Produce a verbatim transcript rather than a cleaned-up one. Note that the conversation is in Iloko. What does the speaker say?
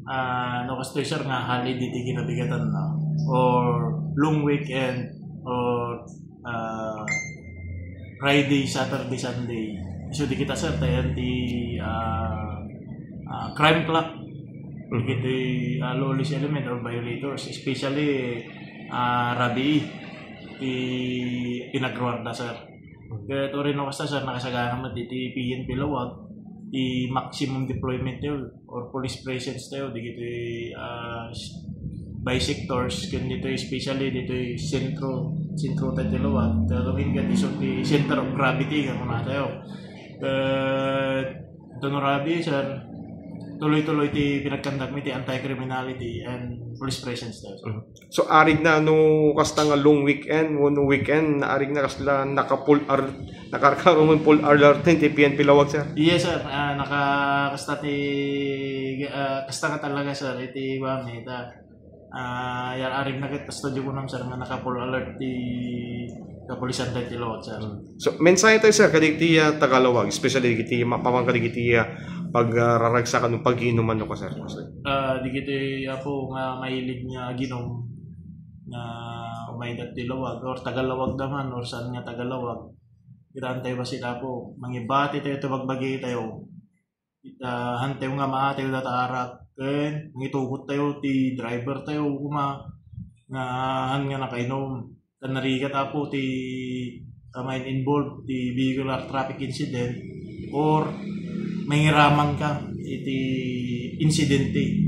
Ah, no, kastoy, sir, nga holiday ti kinabigatan na, or long weekend, or ah, Friday, Saturday, Sunday. So, di kita, sir, tayan ti ah, ah, crime clock. Dagiti ah, lawless element or violators, especially ah, rabii ti pinagruarda, sir. Ket uray no kasta, sir, nakasagana met iti P N P Laoag ti maximum deployment tayo or police presence tayo dagiti ah, by sectors, ken dito, especially dito, sentro, sentro tayo ti Laoag. Talaga nga isu ti center of gravity nga kunatayo. Ket ito no rabii, sir, tuloy-tuloy ti pinagkandakmi ti anti-criminality and police presence tayo, sir. So, arigna no kasta nga long weekend, wenno weekend, arigna kasla naka-full ar-, nakarkaroon full alert ti P N P Laoag, sir? Yes, sir. Ah, naka kasta ti ah, kasta nga talaga, sir, iti wami ta. Ah, yar arigna ket kasta di kunam, sir, nga naka full alert ti kapulisan tayo ti Laoag, sir. So, mensahe tayo, sir, kadagiti ah, taga-Laoag, especially dagiti mapaman kadagiti ah, pagraragsak ken pag-inuman no, sir. Ah, dagiti apo nga mahilig nga aginum nga umayda ti Laoag, or taga-Laoag da man, or saan nga taga-Laoag. Kitaan tayo ba sila po? Mangibati tayo iti bagbagi tayo. Ita, han tayo nga maatayo data arak, ken mangitugot tayo ti driver tayo kuma nga han nga nakainum. Tan narigat apo ti ah, main involved ti vehicular traffic incident or mangiraman ka iti insidente